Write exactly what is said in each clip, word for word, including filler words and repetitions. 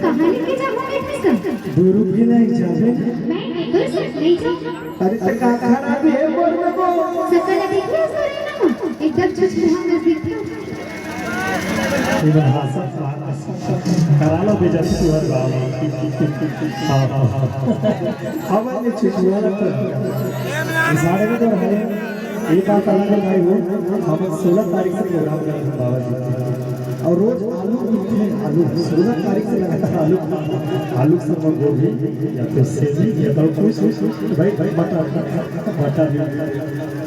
कहाँ लेके जाबो मैं एडमिशन? दू रुपये नहीं जाबे। मैं नहीं, दो सौ नहीं जाऊँ। अरे, तो का खराबी है बोल में वो? सकल देखिए उसको रे ना, एकदम छुछुहा नजदीक था। इधर हाँ, सब, हाँ, सब, सब। करा लो बेइज्जती तुम्हारे बाप की। हाँ, हाँ, हाँ। अब आइए छुछुहा रखते हैं। इस बारे में तो है। एक बात अलग है भाई, वो हम सोलह तारीख से प्रोग्राम कर रहे हैं बाबा जी के। और रोज आलू मिलते हैं, आलू। सोलह तारीख से लगातार आलू, आलू से गोभी या तो सेवी या तो कुछ, कुछ, कुछ, भाई, भाई, मटर, मटर भी।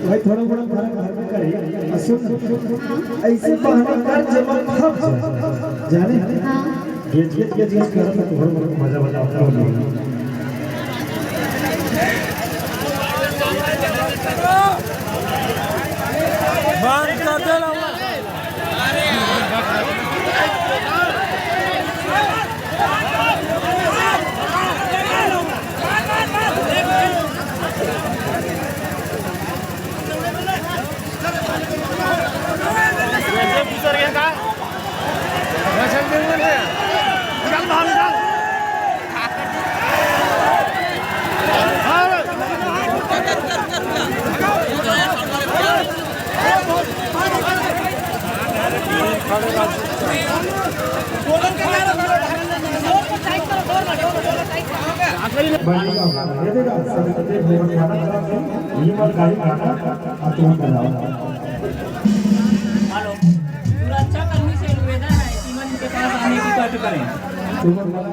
भाई, थोड़ा मोड़ा घर, घर में करिए। और सुन, ऐसे बहाने कर जब हम थक जाए, जाने? हाँ। गेज, गेज, गेज, गेज करत है, थोड़ा मोड़ा मजा, मजा आता है। बंद कर दे ना। बड़ी का गाना, ये देखा, सरस्वती भगवान गाना, ये मत गाई गाना, आ तुम बजाओ। हेलो, सुरक्षा कर्मी से निवेदन है, सीमा जी के पास आने की कष्ट करें। तुम बजाओ।